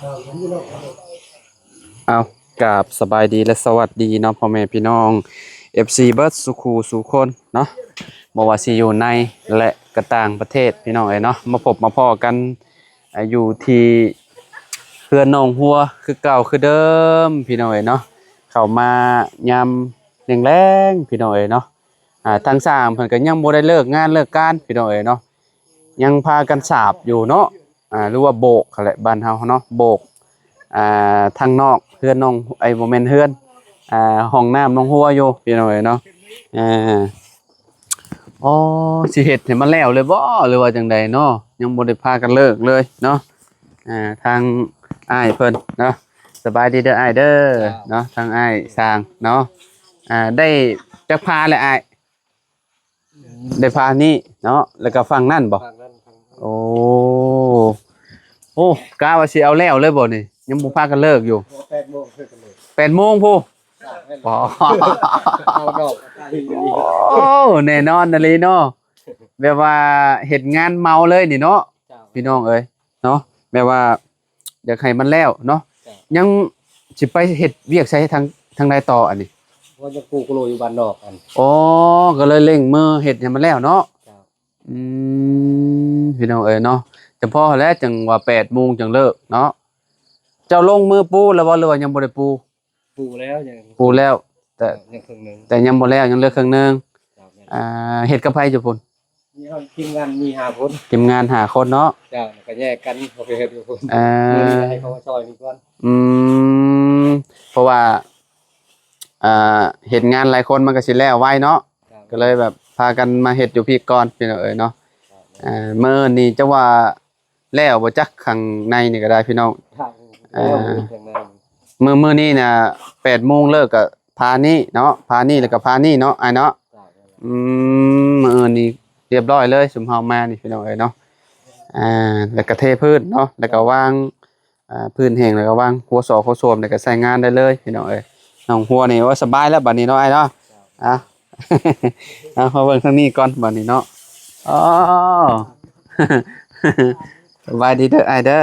ເອົາ ກາບສະບາຍດີ ແລະ ສະຫວັດດີເນາະ ພໍ່ແມ່ພີ່ນ້ອງ ເອັຟຊີ ເບິດສູ່ຄູ່ສູ່ຄົນເນາະ ບໍ່ວ່າຊິຢູ່ໃນ ແລະ ກະຕ່າງປະເທດ ພີ່ນ້ອງເອີຍເນາະ ມາພົບມາພໍ້ກັນ ອາ ຢູ່ທີ່ເຮືອນໜອງຫົວຄືເກົ່າຄືເດີມ ພີ່ນ້ອງເອີຍເນາະ ເຂົ້າມາຍາມແລງໆ ພີ່ນ້ອງເອີຍເນາະ ອາ ທາງຊ່າງເພິ່ນກໍຍັງບໍ່ໄດ້ເລີກງານເລີກການ ພີ່ນ້ອງເອີຍເນາະ ຍັງພາກັນສາບຢູ່ເນາະ ອາ ຫຼືວ່າໂບກຫັ້ນແຫຼະ ບ້ານເຮົາເນາະ ໂບກ ອ່າ ທາງນອກເຮືອນນ້ອງ ເອີຍ ບໍ່ແມ່ນເຮືອນ ອ່າ ຫ້ອງນ້ຳໜອງຫົວຢູ່ ພີ່ນ້ອງເອີຍເນາະ ເອີ ອໍ ຊິເຮັດໃຫ້ມັນແລ້ວເລີຍບໍ່ ຫຼືວ່າຈັ່ງໃດເນາະ ຍັງບໍ່ໄດ້ພາກັນເລີກເລີຍເນາະ ອ່າ ທາງອ້າຍເພິ່ນເນາະ ສະບາຍດີເດີອ້າຍເດີ ເຈົ້າ ເນາະ ທາງອ້າຍຊ່າງເນາະ ອ່າ ໄດ້ຈັກພາແລ້ວອ້າຍ? ໄດ້ພານີ້ເນາະ ແລ້ວກໍຝັ່ງນັ້ນບໍ່? ຝັ່ງນັ້ນ ຝັ່ງນັ້ນ ໂອ້ ໂອ້ ກະວ່າຊິເອົາແລ້ວເລີຍບໍ່ນີ້ ຍັງບໍ່ພາກັນເລີກຢູ່ ໂອ້ ແປດໂມງເລີກກັນເລີຍ ແປດໂມງພຸ້ນ ເອົາດອກ ໂອ້ ແນ່ນອນອີ່ຫຼີເນາະ ແບບວ່າເຮັດງານເມົາເລີຍນີ້ເນາະ ເຈົ້າ ພີ່ນ້ອງເອີຍເນາະ ແບບວ່າ ຢາກໃຫ້ມັນແລ້ວເນາະ ເຈົ້າ ຍັງຊິໄປເຮັດວຽກໃສທາງ ທາງໃດຕໍ່ອັນນີ້? ວ່າຈະປູກໂລຢູ່ບ້ານນອກຫັ້ນ ອໍ ກໍເລີຍເລັ່ງມືເຮັດໃຫ້ມັນແລ້ວເນາະ ເຈົ້າ ອືມ ພີ່ນ້ອງເອີຍເນາະ ຈະພໍແລ້ວຈັ່ງວ່າແປດໂມງຈັ່ງເລີກເນາະ ເຈົ້າລົງມືປູແລ້ວບໍ່ ຫຼືວ່າຍັງບໍ່ໄດ້ປູ? ປູແລ້ວ ຍັງ ປູແລ້ວ ແຕ່ ເອີ ຍັງເຄິ່ງໜຶ່ງ ແຕ່ຍັງບໍ່ແລ້ວ ຍັງເຫຼືອເຄິ່ງໜຶ່ງ ເຈົ້າ ແມ່ນ ອ່າ ເຮັດກັບໃຜຢູ່ພຸ້ນ? ມີເຮົາທີມງານມີຫ້າຄົນ ທີມງານຫ້າຄົນເນາະ ເຈົ້າ ແລ້ວກໍແຍກກັນເຂົາໄປເຮັດຢູ່ພຸ້ນ ເອີ ມື້ນີ້ໃຫ້ເຂົາມາຊ່ອຍນີ້ກ່ອນ ອືມ ເພາະວ່າ ອ່າ ເຮັດງານຫຼາຍຄົນມັນກໍຊິແລ້ວໄວເນາະ ເຈົ້າ ກໍເລີຍແບບພາກັນມາເຮັດຢູ່ພີ້ກ່ອນ ພີ່ນ້ອງເອີຍເນາະ ເຈົ້າ ເອີ ມື້ນີ້ຈະວ່າ ແລ້ວບໍ່ຈັກ ຂ້າງໃນນີ້ກໍໄດ້ພີ່ນ້ອງ ເອີ ມື້ ມື້ນີ້ນະ ແປດໂມງເລີກກໍພານີ້ເນາະ ພານີ້ແລ້ວກໍພານີ້ເນາະ ອ້າຍເນາະ ອືມ ມື້ອື່ນນີ້ຮຽບຮ້ອຍເລີຍ ຊຸມເຮົາມານີ້ພີ່ນ້ອງເອີຍເນາະ ອ່າ ແລ້ວກໍເທພື້ນເນາະ ແລ້ວກໍວາງ ອ່າ ພື້ນແຫ້ງ ແລ້ວກໍວາງຫົວຊອກຫົວໂຊມ ແລ້ວກໍໃຊ້ງານໄດ້ເລີຍພີ່ນ້ອງເອີຍ ໜອງຫົວນີ້ ໂອ້ ສະບາຍແລ້ວບັດນີ້ເນາະ ອ້າຍເນາະ ອ່າ ເອົາ ມາເບິ່ງທາງນີ້ກ່ອນບັດນີ້ເນາະ ອໍ ສະບາຍດີເດີອ້າຍເດີ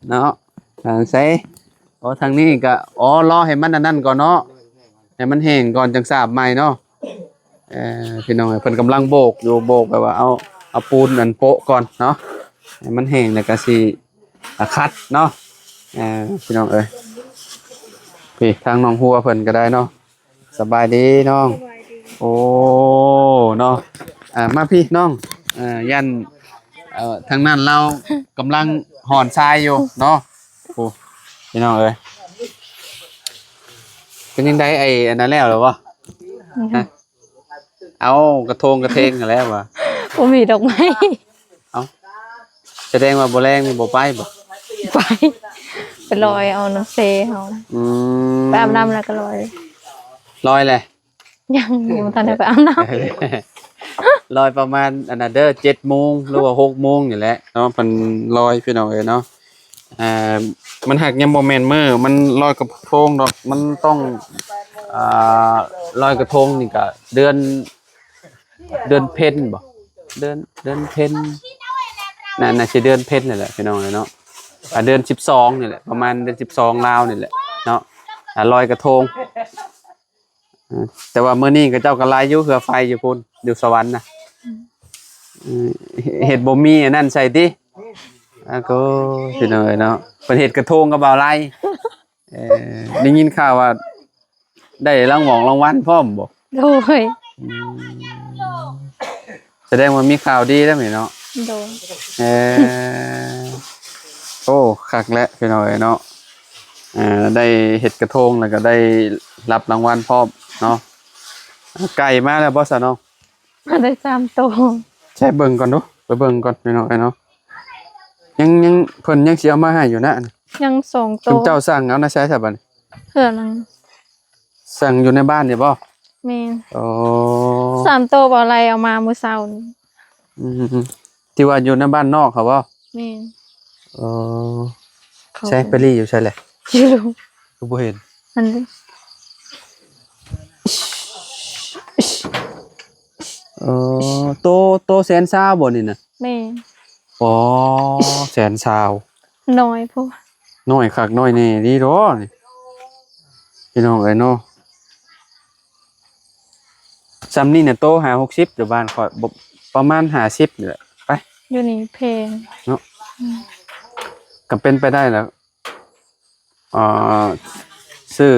ເນາະ ທາງໃສ ໂອ້ ທາງນີ້ກໍ ອໍ ລໍໃຫ້ມັນອັນນັ້ນກ່ອນເນາະ ໃຫ້ມັນແຫ້ງກ່ອນຈັ່ງສາບໃໝ່ເນາະ ເອີ ພີ່ນ້ອງເອີຍ ເພິ່ນກຳລັງໂບກຢູ່ ໂບກແບບວ່າເອົາ ເອົາປູນອັນໂປະກ່ອນເນາະ ໃຫ້ມັນແຫ້ງ ແລ້ວກໍຊິ ອ່າ ຂັດເນາະ ເອີ ພີ່ນ້ອງເອີຍ ພີ້ທາງໜອງຫົວເພິ່ນກໍໄດ້ເນາະ ສະບາຍດີນ້ອງ ສະບາຍດີ ໂອ້ ເນາະ ອ່າ ມາພີ້ນ້ອງ ເອີ ຢ້ານ ເອີ ທາງນັ້ນລາວກຳລັງຮ່ອນຊາຍຢູ່ເນາະ ໂອ້ ພີ່ນ້ອງເອີຍ ເປັນຈັ່ງໃດ ໄອ້ອັນນັ້ນແລ້ວແລ້ວບໍ່? ອືຮຶ ຮະ? ເອົາກະໂທງກະເທງຫັ້ນແຫຼະວ່າ ບໍ່ມີດອກໄມ້ ເອົ້າ ສະແດງວ່າບໍ່ແລງນີ້ບໍ່ໄປບໍ່? ໄປ ໄປລອຍເອົານ້ຳເຊເຮົາ ອືມ ໄປອາບນ້ຳແລ້ວກໍລອຍ ລອຍແຫຼະ ຍັງ ຍັງບໍ່ທັນໄດ້ໄປອາບນ້ຳ ລອຍປະມານອັນນັ້ນເດີ ເຈັດໂມງ ຫຼືວ່າຫົກໂມງນີ້ແຫຼະເນາະ ເພິ່ນລອຍ ພີ່ນ້ອງເອີຍເນາະ. ອ່າ ມັນຫາກຍັງບໍ່ແມ່ນມື້ ມັນລອຍກະໂທງດອກ ມັນຕ້ອງ ອ່າ ລອຍກະໂທງນີ້ກະເດືອນ ເດືອນເພັນບໍ່ ເດືອນ ເດືອນເພັນ ໜ້າ ໜ້າຊິເດືອນເພັນນີ້ແຫຼະ ພີ່ນ້ອງເອີຍເນາະ ອ່າ ເດືອນສິບສອງນີ້ແຫຼະ ປະມານເດືອນສິບສອງລາວນີ້ແຫຼະເນາະ ອ່າ ລອຍກະໂທງ. ເອີ ແຕ່ວ່າມື້ນີ້ເຂົາເຈົ້າກໍໄລ່ຢູ່ເຮືອໄຟຢູ່ພຸ້ນ ຢູ່ສະຫວັນນະ ອືມ ເອີ ເຮັດບໍ່ມີອັນນັ້ນໃສ່ຕິ ອາໂກ ພີ່ນ້ອງເອີຍເນາະ ເພິ່ນເຮັດກະໂທງກັບບ່າວໄລ່ ເອີ ໄດ້ຍິນຂ່າວວ່າໄດ້ລາງວອງລາງວັນພ້ອມບໍ່? ໂດຍ ອືມ ສະແດງວ່າມີຂ່າວດີແລ້ວນີ້ເນາະ ໂດຍ ເອີ ໂອ້ ຄັກແຫຼະພີ່ນ້ອງເອີຍເນາະ ອ່າ ໄດ້ເຮັດກະທົງ ແລ້ວກໍໄດ້ຮັບລາງວັນພ້ອມເນາະ ໄກ່ມາແລ້ວບໍ່ຊະນ້ອງ? ມາໄດ້ສາມໂຕ ໃຊ້ເບິ່ງກ່ອນດູ ໄປເບິ່ງກ່ອນພີ່ນ້ອງເອີຍເນາະ ຍັງ ຍັງ ເພິ່ນຍັງຊິເອົາມາໃຫ້ຢູ່ນະ ຍັງສອງໂຕ ຊຸມເຈົ້າສັ່ງເອົານະໃສຊະບັດນີ້ ເພື່ອນ ສັ່ງຢູ່ໃນບ້ານນີ້ບໍ່? ແມ່ນ ອໍ ສາມໂຕບໍ່ໄລ່ເອົາມາມື້ເຊົ້ານີ້ ອືມ ທີ່ວ່າຢູ່ໃນບ້ານນອກເຂົາບໍ່? ແມ່ນ ອໍ ໃສ ໄປລີ້ຢູ່ໃສແຫຼະ? ຢູ່ ຄືບໍ່ເຫັນ ຫັ້ນເດ້ ອໍ ໂຕ ໂຕແສນຊາວບໍ່ນີ້ນະ? ແມ່ນ ອໍ ແສນຊາວ ນ້ອຍໂພດ ນ້ອຍຄັກນ້ອຍແນ່ນີ້ດອກນີ້ ພີ່ນ້ອງເອີຍເນາະ. ຊ່ຳນີ້ນະ ໂຕຫ້າຫົກສິບ ຢູ່ບ້ານຂ້ອຍ ບໍ່ ປະມານຫ້າສິບນີ້ແຫຼະ ໄປ ຢູ່ນີ້ແພງເນາະ. ອືມ ກໍເປັນໄປໄດ້ແຫຼະ ເອີ ຊື້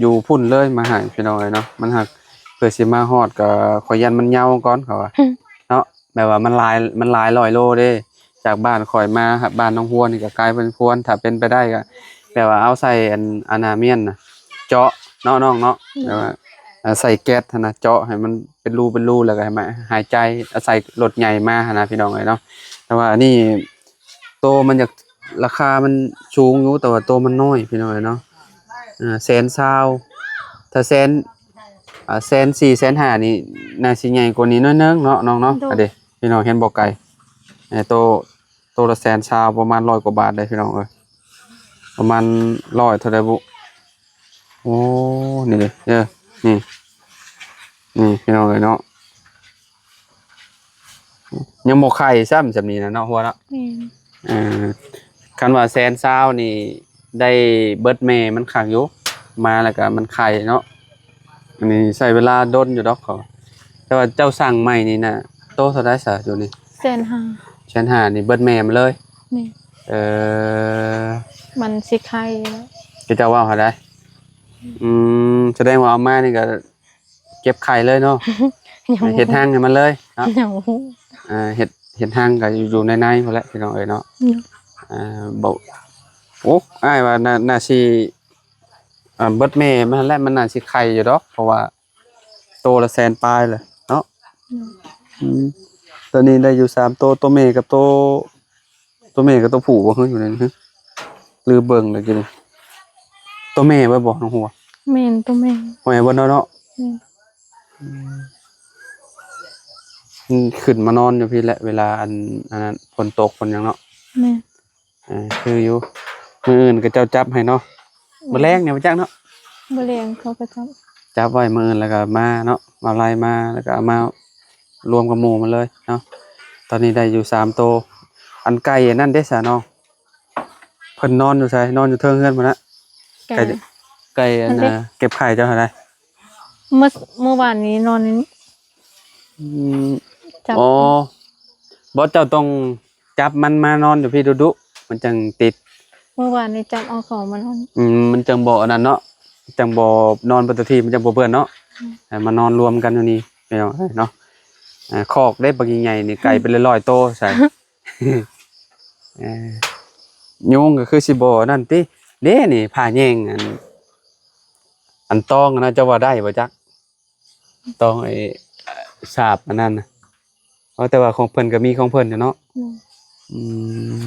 ຢູ່ພຸ້ນເລີຍມາໃຫ້ ພີ່ນ້ອງເອີຍເນາະ. ມັນຫາກ ເພື່ອຊິມາຮອດກໍ ຂ້ອຍຢ້ານມັນເຍົາກ່ອນ ເຂົາວ່າ ເນາະ ແບບວ່າມັນຫຼາຍ ມັນຫຼາຍຮ້ອຍໂລເດ້. ຈາກບ້ານຂ້ອຍມາ ບ້ານໜອງຮົວນີ້ກໍໄກພໍສົມຄວນ. ຖ້າເປັນໄປໄດ້ກໍແບບວ່າເອົາໃສ່ອັນ ອັນນາມຽນນະ ເຈາະເນາະນ້ອງເນາະ ແບບວ່າ ອາ ໃສ່ແກັດຫັ້ນນະ ເຈາະໃຫ້ມັນເປັນຮູເປັນຮູ ແລ້ວກໍໃຫ້ມາຫາຍໃຈ ເອົາໃສ່ລົດໃຫຍ່ມາຫັ້ນນະ ພີ່ນ້ອງເອີຍເນາະ. ແຕ່ວ່າອັນນີ້ໂຕມັນຢາກ ລາຄາມັນສູງຢູ່ ແຕ່ວ່າໂຕມັນນ້ອຍ ພີ່ນ້ອງເອີຍເນາະ. ອ່າ ແສນຊາວ ຖ້າແສນ ອ່າ ແສນສີ່ ແສນຫ້ານີ້ ໜ້າຊິໃຫຍ່ກວ່ານີ້ໜ້ອຍໜຶ່ງເນາະນ້ອງເນາະ. ໂດຍ ອັນເດ ພີ່ນ້ອງເຫັນບໍ່ໄກ່ ເອີ ໂຕ ໂຕລະແສນຊາວ ປະມານຮ້ອຍກວ່າບາດເດ້ ພີ່ນ້ອງເອີຍ. ປະມານຮ້ອຍເທົ່າໃດບຸ. ໂອ້ ນີ້ເດ້ ເອີ ນີ້ ນີ້ ພີ່ນ້ອງເອີຍເນາະ. ຍັງບໍ່ໄຂ່ຊ້ຳ ຊ່ຳນີ້ນະເນາະ ຫົວເນາະ. ແມ່ນ ເອີ ຄັນວ່າແສນຊາວນີ້ ໄດ້ເບິດແມ່ມັນຄັກຢູ່ ມາແລ້ວກໍມັນໄຂ່ເນາະ. ອັນນີ້ໃຊ້ເວລາດົນຢູ່ດອກເຂົາ. ແຕ່ວ່າເຈົ້າສັ່ງໃໝ່ນີ້ນະ ໂຕເທົ່າໃດຊະຢູ່ນີ້? ແສນຫ້າ ແສນຫ້ານີ້ເບິດແມ່ມັນເລີຍ. ແມ່ນ ເອີ ມັນຊິໄຂ່ແລ້ວ ທີ່ເຈົ້າເວົ້າຫັ້ນໃດ. ອືມ ສະແດງວ່າເອົາມານີ້ກໍເກັບໄຂ່ເລີຍເນາະ. ຍັງບໍ່ ເຮັດຮັງໃຫ້ມັນເລີຍເນາະ. ຍັງບໍ່ຮູ້ ເອີ ເຮັດ ເຮັດຮັງກໍຢູ່ໃນໆພຸ້ນແຫຼະ ພີ່ນ້ອງເອີຍເນາະ. ອືມ ເອີ ບໍ່ ໂອ້ ອ້າຍວ່າໜ້າ ໜ້າຊິ ອ່າ ເບິດແມ່ມັນຫັ້ນແຫຼະ ມັນໜ້າຊິໄຂ່ຢູ່ດອກ ເພາະວ່າ ໂຕລະແສນປາຍແຫຼະເນາະ. ອືມ ອືມ ໂຕນີ້ໄດ້ຢູ່ສາມໂຕ ໂຕແມ່ກັບໂຕ ໂຕແມ່ກັບໂຕຜູ້ບໍ່ ຄືຢູ່ໃນນີ້ ຫຼືເບິ່ງແລ້ວກິນ ໂຕແມ່ເບິດບໍ່ນ້ອງຫົວ? ແມ່ນ ໂຕແມ່ ແມ່ເບິດເນາະ. ແມ່ນ ອືມ ມັນຂຶ້ນມານອນຢູ່ພີ້ແຫຼະ ເວລາອັນ ອັນນັ້ນ ຝົນຕົກຝົນຫຍັງເນາະ. ແມ່ນ ເອີ ຄືຢູ່ ມື້ອື່ນກໍເຈົ້າຈັບໃຫ້ເນາະ. ອືມ ມື້ແລງນີ້ບໍ່ຈັກເນາະ ມື້ແລງເຂົາກໍຈັບ ຈັບໄວ້ ມື້ອື່ນແລ້ວກໍມາເນາະ ເອົາໄລ່ມາ ແລ້ວກໍເອົາມາລວມກັບໝູ່ມັນເລີຍເນາະ. ຕອນນີ້ໄດ້ຢູ່ສາມໂຕ. ອັນໄກ່ອັນນັ້ນເດ້ຊະນ້ອງ ເພິ່ນນອນຢູ່ໃສ? ນອນຢູ່ເທິງເຮືອນພຸ້ນນະ. ໄກ່ ໄກ່ ໄກ່ອັນ ອັນເດ ນະ ເກັບໄຂ່ເຈົ້າຫັ້ນນະ ເມື່ອ ເມື່ອວານນີ້ນອນຢູ່ນີ້. ອືມ ຈັບ ອໍ ບໍ່ ເຈົ້າຕ້ອງຈັບມັນມານອນຢູ່ພີ້ດຸໆ ມັນຈັ່ງຕິດ. ເມື່ອວານນີ້ຈັບເອົາເຂົາມານອນ. ອືມ ມັນຈັ່ງບໍ່ອັນນັ້ນເນາະ ຈັ່ງບໍ່ນອນປະຕູທີ່ ມັນຈັ່ງບໍ່ເປື້ອນເນາະ. ອືມ ໃຫ້ມານອນລວມກັນຢູ່ນີ້ ພີ່ນ້ອງເອີຍເນາະ. ອ່າ ຄອກເດ້ບັກໃຫຍ່ໆນີ້ ໄກ່ເປັນຮ້ອຍໆໂຕໃສ່. ເອີ ຍຸງກໍຄືຊິບໍ່ນັ້ນຕິ. ເດ້ນີ້ ຜ້າແຍງອັນ ອັນຕອງນະ ເຈົ້າວ່າໄດ້ບໍ່ຈັກ? ຕ້ອງໄອ້ສາບອັນນັ້ນນະ. ເອົາ ແຕ່ວ່າຂອງເພິ່ນກໍມີຂອງເພິ່ນຢູ່ເນາະ. ອືມ ອືມ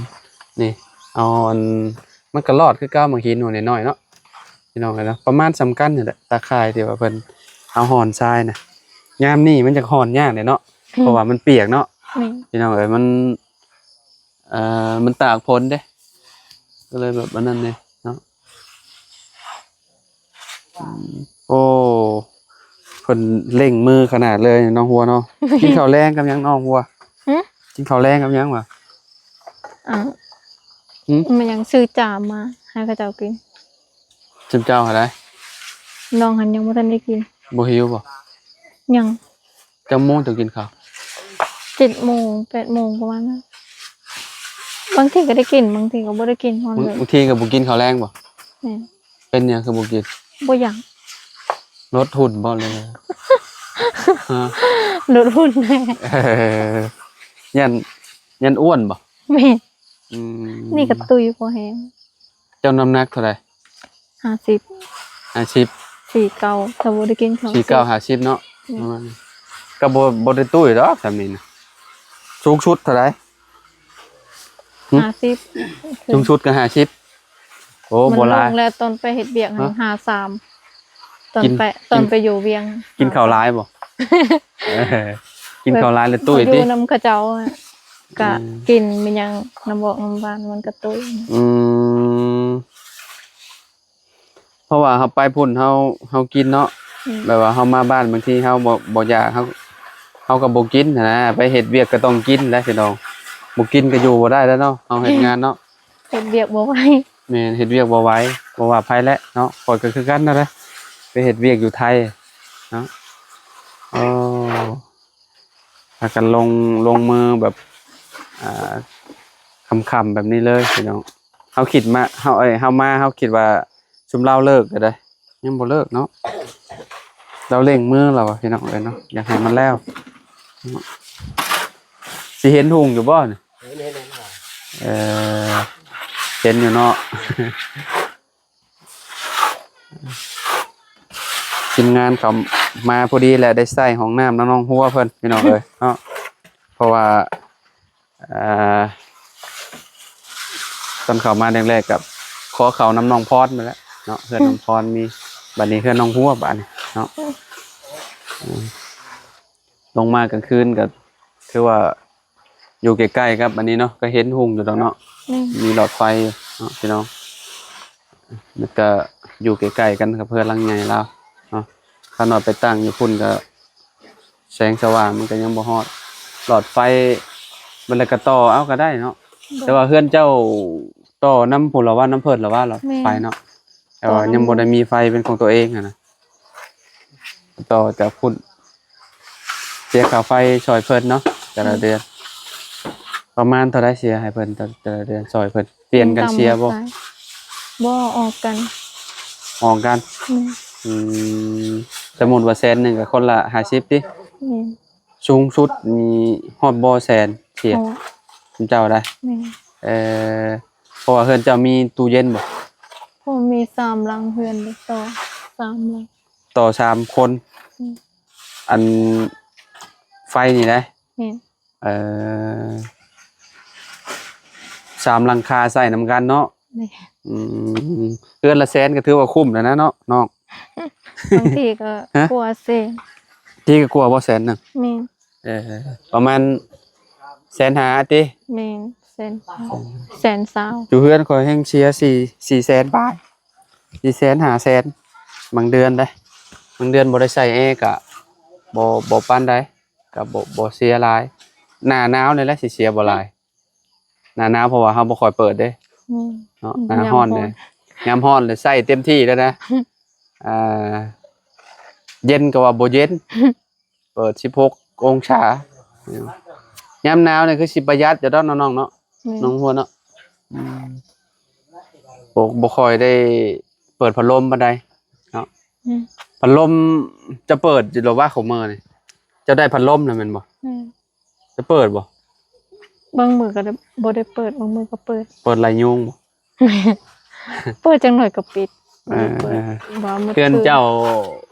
ນີ້ ເອົາອັນ ມັນກໍລອດຄືເກົ່າ ໝາກຫີນໜ່ວຍນ້ອຍໆເນາະ ພີ່ນ້ອງເອີຍເນາະ. ປະມານສ່ຳກັນນີ້ແຫຼະ ຕາຂ່າຍທີ່ວ່າເພິ່ນເອົາຮ່ອນຊາຍນະ. ຍາມນີ້ມັນຈະຮ່ອນຍາກເດ້ເນາະ. ອືມ ເພາະວ່າມັນປຽກເນາະ. ແມ່ນ ພີ່ນ້ອງເອີຍ ມັນ ເອີ ມັນຕາກຝົນເດ້ ກໍເລີຍແບບອັນນັ້ນແດ່ເນາະ. ອືມ ໂອ້ ເພິ່ນເລັ່ງມືຂະໜາດເລີຍນ້ອງຫົວເນາະ. ກິນເຂົ້າແລງກັບຫຍັງນ້ອງຫົວ? ຫື? ກິນເຂົ້າແລງກັບຫຍັງຫວາ? ອ້າວ ຫື? ມັນຍັງຊື້ຈາມມາໃຫ້ເຂົາເຈົ້າກິນ. ຈຸມເຈົ້າຫັ້ນໃດ໋? ນ້ອງຫັ້ນຍັງບໍ່ທັນໄດ້ກິນ. ບໍ່ຫິວບໍ່? ຍັງ. ຈັກໂມງເຈົ້າກິນເຂົ້າ? ເຈັດໂມງ ແປດໂມງປະມານນັ້ນ. ບາງທີກໍໄດ້ກິນ ບາງທີກໍບໍ່ໄດ້ກິນຮອດເລີຍ. ບາງ ບາງທີກໍບໍ່ກິນເຂົ້າແລງບໍ່? ແມ່ນ. ເປັນຫຍັງຄືບໍ່ກິນ? ບໍ່ຢາກ. ລົດຫຸ່ນບໍ່ ຫຼື? ຮະ? ລົດຫຸ່ນແດ່. ເອີ ຢ້ານ ຢ້ານອ້ວນບໍ່? ແມ່ນ. ອືມ ນີ້ກໍຕຸ້ຍພໍແຮງ. ເຈົ້ານ້ຳໜັກເທົ່າໃດ? ຫ້າສິບ ຫ້າສິບ ສີ່ເກົ້າ ຖ້າບໍ່ໄດ້ກິນເຂົ້າ. ສີ່ເກົ້າ ຫ້າສິບເນາະ. ອືມ ປະມານນີ້ ກໍບໍ່ ບໍ່ໄດ້ຕຸ້ຍດອກສ່ຳນີ້ນະ. ສູງສຸດເທົ່າໃດ? ຫຶ? ຫ້າສິບ ສູງສຸດກໍຫ້າສິບ. ໂອ້ ມັນ ບໍ່ຫຼາຍ ລົງແລ້ວ ຕອນໄປເຮັດວຽກຫັ້ນ ຮະ? ຫ້າສາມ ຕອນ ກິນ ໄປ ຕອນໄປຢູ່ວຽງ. ກິນເຂົ້າຫຼາຍບໍ່? ເອີ ກິນເຂົ້າຫຼາຍແລ້ວຕຸ້ຍຕິ? ໄປຢູ່ນຳເຂົາເຈົ້າອະ ກະ ອືມ ກິນແມ່ນຫຍັງ ນ້ຳບອກນ້ຳຫວານມັນກະຕຸ້ຍ. ອືມ ເພາະວ່າເຮົາໄປພຸ້ນ ເຮົາ ເຮົາກິນເນາະ. ອືມ ແບບວ່າເຮົາມາບ້ານ ບາງທີເຮົາບໍ່ ບໍ່ຢາກ ເຮົາ ເຮົາກໍບໍ່ກິນຫັ້ນນະ. ໄປເຮັດວຽກກໍຕ້ອງກິນແຫຼະພີ່ນ້ອງ. ບໍ່ກິນກໍຢູ່ບໍ່ໄດ້ແລ້ວເນາະ ເຮົາເຮັດງານເນາະ. ເຮັດວຽກບໍ່ໄຫວ. ແມ່ນ ເຮັດວຽກບໍ່ໄຫວ ບໍ່ວ່າໃຜແຫຼະເນາະ. ຂ້ອຍກໍຄືກັນນັ້ນແຫຼະ ໄປເຮັດວຽກຢູ່ໄທເນາະ. ໂອ້ ພາກັນລົງ ລົງມືແບບ ອ່າ ຄ່ຳໆແບບນີ້ເລີຍພີ່ນ້ອງ. ເຮົາຄິດມາ ເຮົາ ເອີຍ ເຮົາມາ ເຮົາຄິດວ່າຊຸມລາວເລີກແລ້ວເດ້ ຍັງບໍ່ເລີກເນາະ. ລາວເລັ່ງມືລາວວ່າ ພີ່ນ້ອງເອີຍເນາະ ຢາກໃຫ້ມັນແລ້ວ. ຊິເຫັນຮຸ່ງຢູ່ບໍ່ນີ້? ເຫັນ ເຫັນ ເຫັນ ເອີ ເຫັນຢູ່ເນາະ. ທີມງານເຂົາມາພໍດີແຫຼະ ໄດ້ໃຊ້ຫ້ອງນ້ຳນຳນ້ອງຫົວເພິ່ນ ພີ່ນ້ອງເອີຍເນາະ. ເພາະວ່າ ອ່າ ຕອນເຂົ້າມາແລກໆ ກໍຂໍເຂົ້ານຳນ້ອງພອນໄປແລ້ວເນາະ. ເຮືອນນ້ອງພອນມີ ບັດນີ້ເຮືອນນ້ອງຫົວ ບັດນີ້ເນາະ. ອືມ ລົງມາກາງຄືນກໍຖືວ່າຢູ່ໃກ້ໆກັບອັນນີ້ເນາະ ກໍເຫັນຮຸ່ງຢູ່ດອກເນາະ. ແມ່ນ ມີຫຼອດໄຟເນາະພີ່ນ້ອງ. ແລ້ວກໍຢູ່ໃກ້ໆກັນກັບເຮືອນຫຼັງໃຫຍ່ລາວເນາະ. ຄັນວ່າໄປຕັ້ງຢູ່ພຸ້ນກໍແສງສະຫວ່າງມັນກໍຍັງບໍ່ຮອດ. ຫຼອດໄຟມັນລະກໍຕໍ່ເອົາກໍໄດ້ເນາະ. ແຕ່ວ່າເຮືອນເຈົ້າຕໍ່ນຳຜູ້ລະວ່າ ນຳເພິ່ນລະວ່າ ຫຼອດໄຟເນາະ. ແຕ່ວ່າຍັງບໍ່ໄດ້ມີໄຟເປັນຂອງຕົວເອງຫັ້ນນະ. ຕໍ່ຈາກພຸ້ນ ເສຍຄ່າໄຟຊ່ອຍເພິ່ນເນາະ ແຕ່ລະເດືອນ. ປະມານເທົ່າໃດເສຍໃຫ້ເພິ່ນແຕ່ລະເດືອນ ຊ່ອຍເພິ່ນ? ປ່ຽນກັນເສຍບໍ່? ບໍ່ ອອກກັນ. ອອກກັນ. ແມ່ນ. ອືມ ສົມມຸດວ່າແສນໜຶ່ງກໍຄົນລະຫ້າສິບຕິ? ແມ່ນ. ສູງສຸດນີ້ຮອດບໍ່ແສນເສຍ? ຮອດ. ເຈົ້າໄດ໋? ແມ່ນ. ເອີ ເພາະວ່າເຮືອນເຈົ້າມີຕູ້ເຢັນບໍ່? ເພາະມີສາມຫຼັງເຮືອນເດ້ ຕໍ່ສາມຫຼັງ ຕໍ່ສາມຄົນ. ອືມ ອັນໄຟນີ້ໄດ໋? ແມ່ນ. ເອີ ສາມຫຼັງຄາໃຊ້ນຳກັນເນາະ. ແມ່ນ. ອືມ ເຮືອນລະແສນກໍຖືວ່າຄຸ້ມແລ້ວນະເນາະນ້ອງ. ບາງທີກໍ ຮະ? ກວ່າແສນ. ທີກໍກວ່າບໍ່ແສນໜຶ່ງ? ແມ່ນ. ເອີ ປະມານແສນຫ້າຕິ? ແມ່ນ ແສນ ແສນຊາວ. ຢູ່ເຮືອນຂ້ອຍແຮ່ງເສຍສີ່ ສີ່ແສນປາຍ ສີ່ແສນ ຫ້າແສນ ບາງເດືອນເດ້. ບາງເດືອນບໍ່ໄດ້ໃສ່ແອກໍບໍ່ ບໍ່ປານໃດ ກໍບໍ່ ບໍ່ເສຍຫຼາຍ. ໜ້າໜາວນີ້ແຫຼະຊິເສຍບໍ່ຫຼາຍ ໜ້າໜາວ ເພາະວ່າເຮົາບໍ່ຄ່ອຍເປີດເດ້. ແມ່ນ. ເນາະ ໜ້າຮ້ອນເດ້ ຍາມຮ້ອນເດ້ໃຊ້ເຕັມທີ່ແລ້ວນະ. ອ່າ ເຢັນກໍວ່າບໍ່ເຢັນ ເປີດສິບຫົກອົງສາ. ຍາມໜາວນີ້ຄືຊິປະຢັດຢູ່ດອກເນາະນ້ອງເນາະ. ແມ່ນ. ນ້ອງຫົວເນາະ. ອືມ ບໍ່ ບໍ່ຄ່ອຍໄດ້ເປີດພັດລົມປານໃດເນາະ. ອືມ ພັດລົມຈະເປີດຢູ່ແລ້ວວ່າ ຂອງມື້ນີ້ ເຈົ້າໄດ້ພັດລົມແລ້ວແມ່ນບໍ່? ແມ່ນ. ຈະເປີດບໍ່? ບາງມື້ກໍໄດ້ ບໍ່ໄດ້ເປີດ ບາງມື້ກໍເປີດ. ເປີດໄລ່ຍຸງບໍ່? ເປີດຈັກໜ້ອຍກໍປິດ. ເອີ ບໍ່ໄດ້ເປີດ ເອີ ບໍ່ ເພື່ອນເຈົ້າ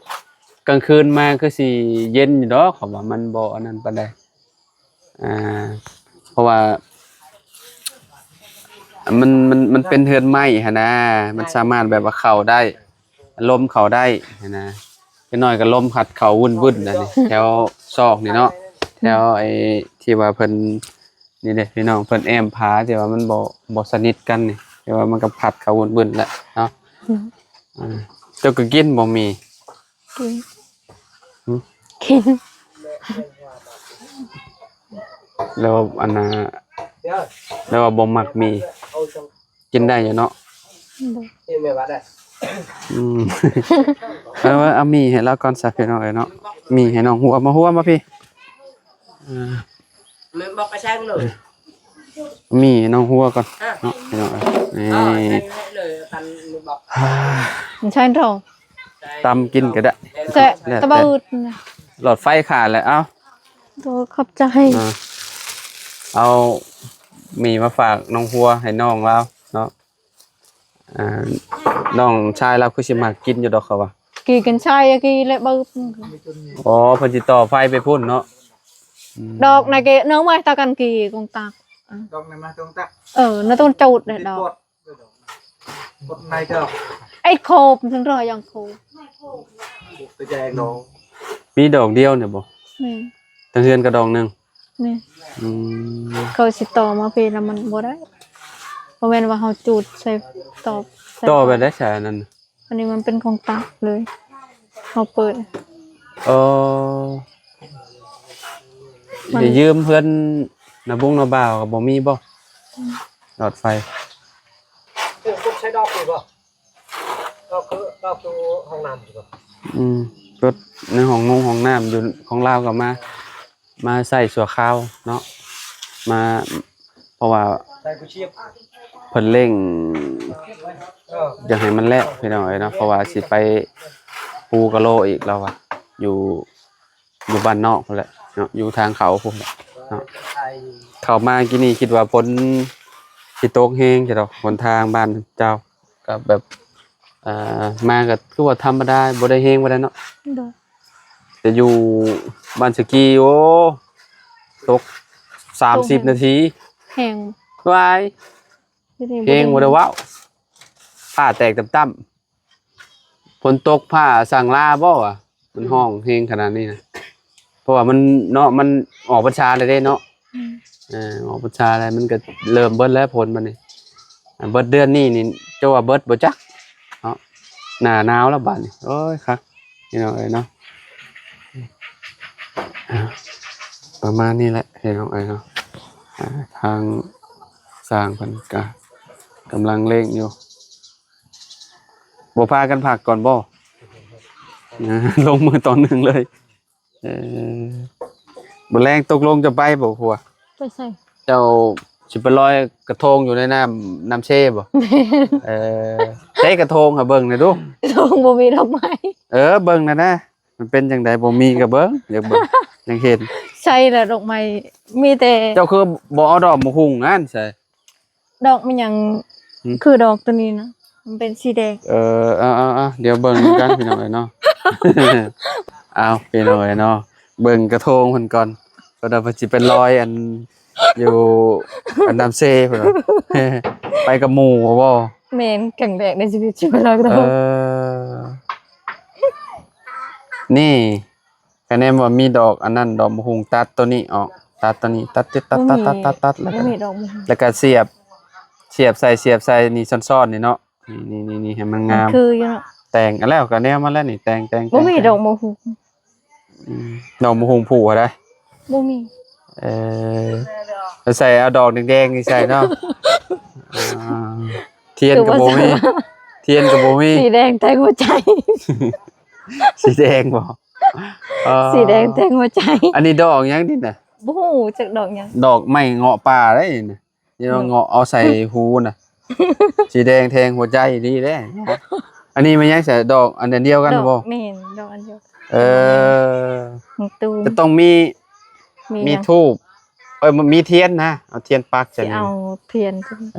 ກາງຄືນມາຄືຊິເຢັນຢູ່ດອກ ເຂົາວ່າມັນບໍ່ອັນນັ້ນປານໃດ. ອ່າ ເພາະວ່າມັນ ມັນ ມັນເປັນເຮືອນໄມ້ຫັ້ນນະ ມັນສາມາດແບບວ່າເຂົ້າໄດ້ ລົມເຂົ້າໄດ້ຫັ້ນນະ. ຈັກໜ້ອຍກໍລົມພັດເຂົ້າວຸ້ນໆ ອັນນີ້ ແຖວຊອກນີ້ເນາະ ແຖວໄອ້ທີ່ວ່າເພິ່ນ ນີ້ເດ້ພີ່ນ້ອງ ເພິ່ນແອ້ມຝາທີ່ວ່າມັນບໍ່ ບໍ່ສະໜິດກັນນີ້ ແຕ່ວ່າມັນກໍພັດເຂົ້າວຸ້ນໆ ແຫຼະເນາະ. ອືມ ອ່າ ເຈົ້າກໍກິນບໍ່ໝີ່? ກິນ. ຫຶ? ກິນ. ແລ້ວອັນນ່າ ແລ້ວວ່າບໍ່ມັກໝີ່ ກິນໄດ້ຢູ່ເນາະ? ບໍ່. ອືມ ເອົາ ເອົາໝີ່ໃຫ້ລາວກ່ອນຊະ ພີ່ນ້ອງເອີຍເນາະ. ໝີ່ໃຫ້ນ້ອງຫົວ ມາຫົວມາພີ່. ອ່າ ແມ່ນບໍ່ກະແຊງເລີຍ ໝີ່ໃຫ້ນ້ອງຫົວກ່ອນເນາະ ພີ່ນ້ອງເອີຍ. ນີ້ ມັນໃຊ້ດອກ ຕຳກິນກໍໄດ້ ແຊະ ແລ້ວແຕ່ ຕະບະອຶດນະ ຫຼອດໄຟຂາດແລ້ວ. ເອົ້າ ໂດຍ ຂອບໃຈ. ອ່າ ເອົາໝີ່ມາຝາກນ້ອງຫົວໃຫ້ນ້ອງລາວເນາະ. ອ່າ ນ້ອງຊາຍລາວຄືຊິມັກກິນຢູ່ດອກ ເຂົາວ່າ ກີກັນຊາຍກີແລະບຶບ. ອໍ ເພິ່ນຊິຕໍ່ໄຟໄປພຸ້ນເນາະ. ອືມ ດອກນະເກ ເນີມາຕາກັນກີກົງຕັກ ດອກນະມາຕົງຕັກ. ເອີ ນະຕົງຈູດເດ້ດອກ ກົດໃນເຈົ້າ ໄອ້ໂຄບເຖິງເທື່ອຍັງໂຄບ ຕົວໃຫຍ່ເນາະ. ມີດອກດຽວນີ້ບໍ່? ແມ່ນ. ທັງເຮືອນກໍດອກໜຶ່ງ. ແມ່ນ. ອືມ ເຂົາຊິຕໍ່ມາພີ້ລະມັນບໍ່ໄດ້ ບໍ່ແມ່ນວ່າເຮົາຈູດໃສ່ຕອບໃສ່ ຕໍ່ແບບໃດສະອັນນັ້ນ? ອັນນີ້ມັນເປັນຂອງຕັກເລີຍ ເຮົາເປີດ. ເອີ ມັນ ໄດ້ຢືມເພື່ອນນ້າບຸ້ງນ້າບ່າວກໍບໍ່ມີບໍ່? ອືມ ຫຼອດໄຟ. ໃຊ້ດອກນີ້ບໍ່? ດອກຄື ດອກຢູ່ຫ້ອງນ້ຳນີ້ບໍ່? ອືມ ລົດໃນຫ້ອງນົງຫ້ອງນ້ຳຢູ່ຂອງລາວກໍມາ ມາໃຊ້ຊົ່ວຄາວເນາະ ມາ ເພາະວ່າ ໃສ່ກູ້ຊີບ ເພິ່ນເລັ່ງ ເອີ ຢາກໃຫ້ມັນແລ້ວພີ່ນ້ອງເອີຍເນາະ ເພາະວ່າຊິໄປປູກະໂລອີກ ລາວວ່າ ຢູ່ ຢູ່ບ້ານນອກພຸ້ນແຫຼະເນາະ ຢູ່ທາງເຂົາພຸ້ນແຫຼະເນາະ. ເຂົ້າມາກີ້ນີ້ຄິດວ່າຝົນຊິຕົກແຮງຢູ່ດອກ ຫົນທາງບ້ານເຈົ້າ ກໍແບບ ອ່າ ມາກໍຄືວ່າທຳມະດາ ບໍ່ໄດ້ແຮງປານໃດເນາະ. ໂດຍ ແຕ່ຢູ່ບ້ານສະກີ ໂອ້ ຕົກສາມສິບນາທີ ແຮງ ວາຍ ແຮງບໍ່ໄດ້ເວົ້າ ຟ້າແຕກຕ່ຳໆ. ຝົນຕົກຟ້າສັ່ງລາບໍ່ວະ? ມັນຮ້ອງແຮງຂະໜາດນີ້ນະ ເພາະວ່າມັນເນາະ ມັນອອກພັນສາແລ້ວເດ້ເນາະ. ອືມ ເອີ ອອກພັນສາແລ້ວ ມັນກໍເລີ່ມເບິດແລ້ວຝົນບັດນີ້ ເບິດເດືອນນີ້ນີ້ ເຈົ້າວ່າເບິດບໍ່ຈັກເນາະ ໜ້າໜາວແລ້ວບັດນີ້. ໂອ້ຍ ຄັກ ພີ່ນ້ອງເອີຍເນາະ ອ່າ ປະມານນີ້ແຫຼະພີ່ນ້ອງເອີຍເນາະ. ອ່າ ທາງຊ່າງເພິ່ນກະກຳລັງເລັ່ງຢູ່ ບໍ່ພາກັນພັກກ່ອນບໍ່? ອ່າ ລົງມືຕອນໜຶ່ງເລີຍ. ເອີ ມື້ແລງຕົກລົງຈະໄປບໍ່ຜົວ? ໄປໃສ? ເຈົ້າຊິໄປລອຍກະທົງຢູ່ໃນນ້ຳ ນ້ຳເຊບໍ່? ແມ່ນ ເອີ ໃຊ້ກະທົງໃຫ້ເບິ່ງແດ່ດູ. ກະທົງບໍ່ມີດອກໄມ້. ເອີ ເບິ່ງແດ່ນະ ມັນເປັນຈັ່ງໃດ ບໍ່ມີກໍເບິ່ງ ຢາກເບິ່ງ ຢາກເຫັນ. ໃຊ່ລະ ດອກໄມ້ມີແຕ່ ເຈົ້າຄືບໍ່ເອົາດອກໝາກຫຸ່ງຫັ້ນໃສ່? ດອກມັນຫຍັງ? ຫຶ? ຄືດອກໂຕນີ້ນະ ມັນເປັນສີແດງ. ເອີ ເອົາໆໆ ດຽວເບິ່ງນຳກັນພີ່ນ້ອງເອີຍເນາະ. ເອົາ ພີ່ນ້ອງເອີຍເນາະ ເບິ່ງກະໂທງເພິ່ນກ່ອນ ເພິ່ນວ່າເພິ່ນຊິໄປລອຍອັນ ຢູ່ອັນນ້ຳເຊພຸ້ນ ໄປກັບໝູ່ບໍ່? ແມ່ນ ຄັ້ງແລກໃນຊີວິດຊິໄປລອຍກະໂທງ. ເອີ ນີ້ ຄະແນນວ່າມີດອກອັນນັ້ນ ດອກໝາກຫຸ່ງ ຕັດໂຕນີ້ອອກ ຕັດໂຕນີ້ ຕັດ ຕັດ ຕັດ ແລ້ວກໍ ບໍ່ມີດອກໝາກຫຸ່ງ ແລ້ວກໍສຽບ ສຽບໃສ່ ສຽບໃສ່ນີ້ຊ້ອນໆນີ້ເນາະ ນີ້ໆໆ ໃຫ້ມັນງາມ ຄືຢູ່ເນາະ ແຕ່ງ ອັນແລ້ວກໍແນວມາແລ້ວນີ້ ແຕ່ງ ແຕ່ງ ບໍ່ມີ ແຕ່ງ ດອກໝາກຫຸ່ງ. ອືມ ດອກໝາກຫຸ່ງຜູກຫັ້ນໃດ ບໍ່ມີ. ເອີ ໃສ່ເອົາດອກແດງໆນີ້ໃສ່ເນາະ. ອ່າ ທຽນກໍບໍ່ມີ ທຽນກໍບໍ່ມີ ສີແດງແທງຫົວໃຈ. ສີແດງບໍ່? ເອີ ສີແດງແທງຫົວໃຈ. ອັນນີ້ດອກຫຍັງນີ້ນະ? ບໍ່ຮູ້ຈັກດອກຫຍັງ. ດອກໄມ້ເງາະປ່າໄດ໋ນີ້ນະ ນີ້ເນາະ ເງາະເອົາໃສ່ຫູນະ ສີແດງແທງຫົວໃຈດີເດ້. ອັນນີ້ແມ່ນຫຍັງຊະ? ດອກອັນດຽວກັນບໍ່? ແມ່ນ ດອກອັນດຽວ. ເອີ ຈະຕ້ອງມີ ມີ ມີຫຍັງ? ມີທູບ ເອີ ມີທຽນນະ ເອົາທຽນປັກໃສ່ ຊິເອົາທຽນ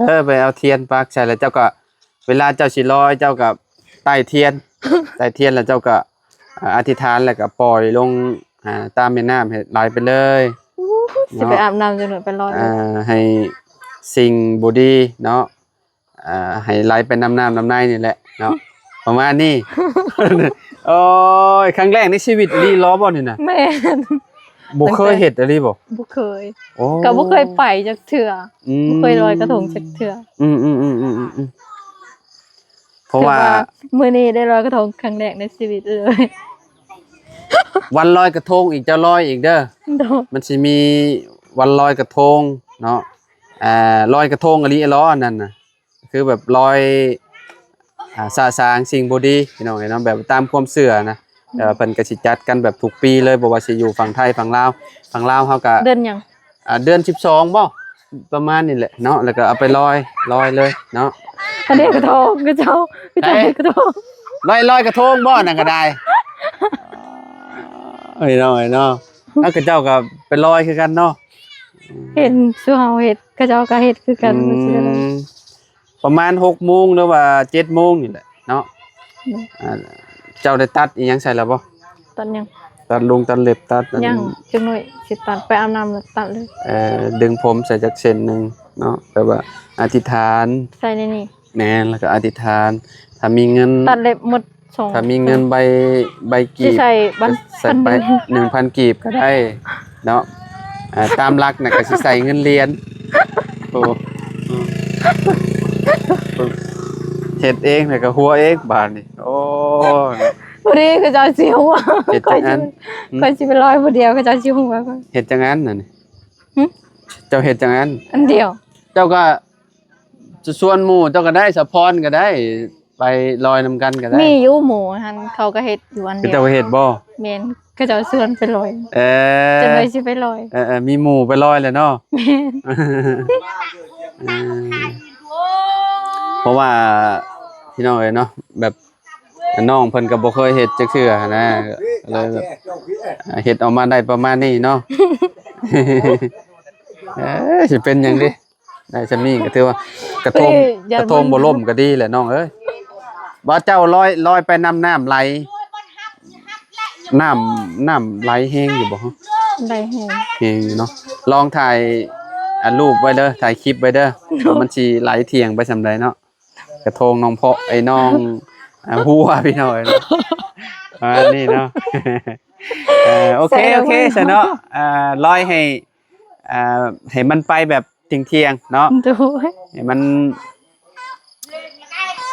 ເອີ ໄປເອົາທຽນປັກໃສ່ ແລ້ວເຈົ້າກໍ ເວລາເຈົ້າຊິລອຍ ເຈົ້າກໍໄຕ້ທຽນ ໄຕ້ທຽນແລ້ວເຈົ້າກໍ ອ່າ ອະທິຖານ ແລ້ວກໍປ່ອຍລົງ ອ່າ ຕາມແມ່ນ້ຳໃຫ້ໄຫຼໄປເລີຍ. ຊິໄປອາບນ້ຳຈັກໜ້ອຍ ໄປລອຍ ອ່າ ໃຫ້ສິ່ງບໍ່ດີເນາະ ອ່າ ໃຫ້ໄຫຼໄປນຳນ້ຳນຳໃນນີ້ແຫຼະເນາະ ປະມານນີ້. ໂອ້ຍ ຄັ້ງແລກໃນຊີວິດອີ່ຫຼີເລີຍບໍ່ນີ້ນະ? ແມ່ນ. ບໍ່ເຄີຍເຮັດອີ່ຫຼີບໍ່? ບໍ່ເຄີຍ. ໂອ້ ກໍບໍ່ເຄີຍໄປຈັກເທື່ອ. ອືມ ບໍ່ເຄີຍລອຍກະທົງຈັກເທື່ອ. ອືມໆໆໆ ເພາະວ່າ ຖືວ່າມື້ນີ້ໄດ້ລອຍກະທົງຄັ້ງແລກໃນຊີວິດເລີຍ. ວັນລອຍກະທົງອີກ ເຈົ້າລອຍອີກເດີ. ໂດຍ. ມັນຊິມີວັນລອຍກະທົງເນາະ ອ່າ ລອຍກະທົງອີ່ຫຼີເລີຍອັນນັ້ນນະ ຄືແບບລອຍ ອ່າ ສະສາງສິ່ງບໍ່ດີ ພີ່ນ້ອງເອີຍເນາະ ແບບຕາມຄວາມເຊື່ອນະ. ແຕ່ວ່າເພິ່ນກໍຊິຈັດກັນແບບທຸກປີເລີຍ ບໍ່ວ່າຊິຢູ່ຝັ່ງໄທຝັ່ງລາວ. ຝັ່ງລາວເຮົາກໍ ເດືອນຫຍັງ? ອ່າ ເດືອນສິບສອງບໍ່ ປະມານນີ້ແຫຼະເນາະ ແລ້ວກໍເອົາໄປລອຍ ລອຍເລີຍເນາະ. ອັນນີ້ກະທົງ ເຂົາເຈົ້າ ເຂົາເຈົ້າ ເຮັດກະທົງ ລອຍ ລອຍກະທົງບໍ່ ນັ້ນກໍໄດ້. ເອີຍເນາະ ເອີຍເນາະ ເຂົາເຈົ້າກໍໄປລອຍຄືກັນເນາະ. ເຫັນສູ່ເຮົາເຮັດ ເຂົາເຈົ້າກໍເຮັດຄືກັນ. ອືມ ປະມານຫົກໂມງ ຫຼືວ່າເຈັດໂມງນີ້ແຫຼະເນາະ. ອືມ ອ່າ ເຈົ້າໄດ້ຕັດອີ່ຫຍັງໃສ່ແລ້ວບໍ່? ຕັດຫຍັງ? ຕັດລົງ ຕັດເລັບ ຕັດອັນ ຍັງ ຈັກໜ້ອຍຊິຕັດ ໄປອາບນ້ຳແລ້ວຕັດເລີຍ. ເອີ ດຶງຜົມໃສ່ຈັກເສັ້ນໜຶ່ງເນາະ ແບບວ່າອະທິຖານ ໃສ່ໃນນີ້. ແມ່ນ ແລ້ວກໍອະທິຖານ ຖ້າມີເງິນ ຕັດເລັບໝົດ ສອງ ຖ້າມີເງິນໃບ ໃບກີບ ຊິໃສ່ບັນ ໃສ່ໄປ ໜຶ່ງພັນ ໜຶ່ງພັນກີບກໍໄດ້ເນາະ. ອ່າ ຕາມຫຼັກນະກໍຊິໃສ່ເງິນຫຼຽນ. ໂອ້ ເຮັດເອງແລ້ວກໍຫົວເອງບາດນີ້. ໂອ້ ພໍດີເຂົາເຈົ້າຊິຫົວ ເຮັດຈັ່ງອັນ ຂ້ອຍຊິ ຂ້ອຍຊິໄປລອຍຜູ້ດຽວ ເຂົາເຈົ້າຊິຫົວຂ້ອຍ. ເຮັດຈັ່ງອັນນັ້ນ ຫຶ? ເຈົ້າເຮັດຈັ່ງອັນ ອັນດຽວ ເຈົ້າກໍ ຊວນໝູ່ເຈົ້າກໍໄດ້ ສາວພອນກໍໄດ້ ໄປລອຍນຳກັນກໍໄດ້. ມີຢູ່ໝູ່ຫັ້ນ ເຂົາກໍເຮັດຢູ່ອັນດຽວ. ເຂົາເຈົ້າເຮັດບໍ່? ແມ່ນ ເຂົາເຈົ້າຊວນໄປລອຍ. ເອີ ຈັ່ງໃດຊິໄປລອຍ. ເອີໆ ມີໝູ່ໄປລອຍແຫຼະເນາະ. ແມ່ນ ເອີ ເພາະວ່າ ພີ່ນ້ອງເອີຍເນາະ ແບບ ນ້ອງເພິ່ນກໍບໍ່ເຄີຍເຮັດຈັກເທື່ອນະ ກໍເລີຍແບບ ເຮັດອອກມາໄດ້ປະມານນີ້ເນາະ. ເອີ ຊິເປັນຫຍັງເດ້ ໄດ້ຊ່ຳນີ້ກໍຖືວ່າກະທົງ ເອີ ຢ້ານ ກະທົງບໍ່ລົ້ມກໍດີແຫຼະນ້ອງເອີຍ. ວ່າເຈົ້າລອຍ ລອຍໄປນຳນ້ຳໄຫຼ ນ້ຳ ນ້ຳໄຫຼແຮງຢູ່ບໍ່? ໄຫຼແຮງ ແຮງຢູ່ເນາະ. ລອງຖ່າຍ ອັນ ຮູບໄວ້ເດີ ຖ່າຍຄລິບໄວ້ເດີ ວ່າມັນຊິໄຫຼທ່ຽງໄປສ່ຳໃດເນາະ. ກະທົງນ້ອງເພາະ ໄອ້ນ້ອງ ອ່າ ຫົວ ພີ່ນ້ອງເອີຍເນາະ ປະມານນີ້ເນາະ. ເອີ ໂອເຄ ໂອເຄ ຊະເນາະ ອ່າ ລອຍໃຫ້ ອ່າ ໃຫ້ມັນໄປແບບທ່ຽງໆເນາະ. ໂດຍ ໃຫ້ມັນ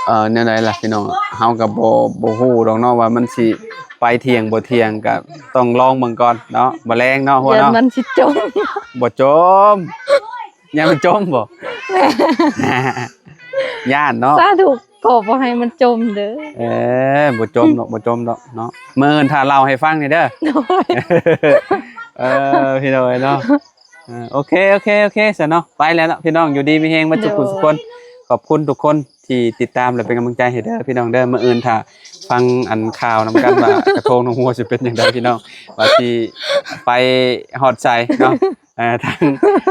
ເອີ ແນວໃດລະພີ່ນ້ອງ ເຮົາກໍບໍ່ ບໍ່ຮູ້ດອກເນາະວ່າມັນຊິໄປທ່ຽງບໍ່ທ່ຽງ ກໍຕ້ອງລອງເບິ່ງກ່ອນເນາະ. ບໍ່ແລງເນາະ ຫົວເນາະ ຢ້ານມັນຊິຈົມ. ບໍ່ຈົມ ຢ້ານມັນຈົມບໍ່? ແມ່ນ ຢ້ານເນາະ. ສາທຸ ຂໍບໍ່ໃຫ້ມັນຈົມເດີ. ເອີ ບໍ່ຈົມດອກ ບໍ່ຈົມດອກເນາະ. ມື້ອື່ນຖ້າເລົ່າໃຫ້ຟັງແດ່ເດີ. ໂດຍ ເອີ ພີ່ນ້ອງເອີຍເນາະ. ເອີ ໂອເຄ ໂອເຄ ໂອເຄ ຊະເນາະ ໄປແລ້ວເນາະ ພີ່ນ້ອງ ຢູ່ດີມີແຮງເບິດທຸກຜູ້ທຸກຄົນ. ໂດຍ ຂອບຄຸນທຸກຄົນທີ່ຕິດຕາມ ແລະ ເປັນກຳລັງໃຈໃຫ້ເດີ ພີ່ນ້ອງເດີ. ມື້ອື່ນຖ້າຟັງອັນຂ່າວນຳກັນວ່າ ກະທົງນ້ອງຫົວຊິເປັນຈັ່ງໃດ ພີ່ນ້ອງ ວ່າຊິໄປຮອດໃສເນາະ. ເອີ ທາງ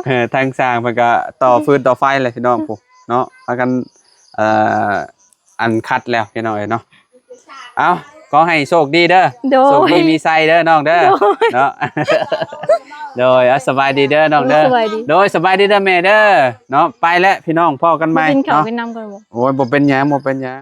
ເອີ ທາງຊ່າງເພິ່ນກໍຕໍ່ຟືນຕໍ່ໄຟແຫຼະ ພີ່ນ້ອງ ພຸ້ນເນາະ ພາກັນ ເອີ ອັນຄັດແລ້ວ ພີ່ນ້ອງເອີຍເນາະ. ເອົ້າ ຂໍໃຫ້ໂຊກດີເດີ. ໂດຍ ໂຊກດີມີໄຊເດີນ້ອງເດີ. ໂດຍ ເນາະ ໂດຍ ເອົາ ສະບາຍດີເດີນ້ອງເດີ. ໂດຍ ສະບາຍດີ ໂດຍ ສະບາຍດີເດີແມ່ເດີເນາະ. ໄປແລ້ວພີ່ນ້ອງ ພໍ້ກັນໃໝ່ເນາະ. ກິນເຂົ້າກິນນ້ຳກ່ອນບໍ່? ໂອ້ຍ ບໍ່ເປັນຫຍັງ ບໍ່ເປັນຫຍັງ.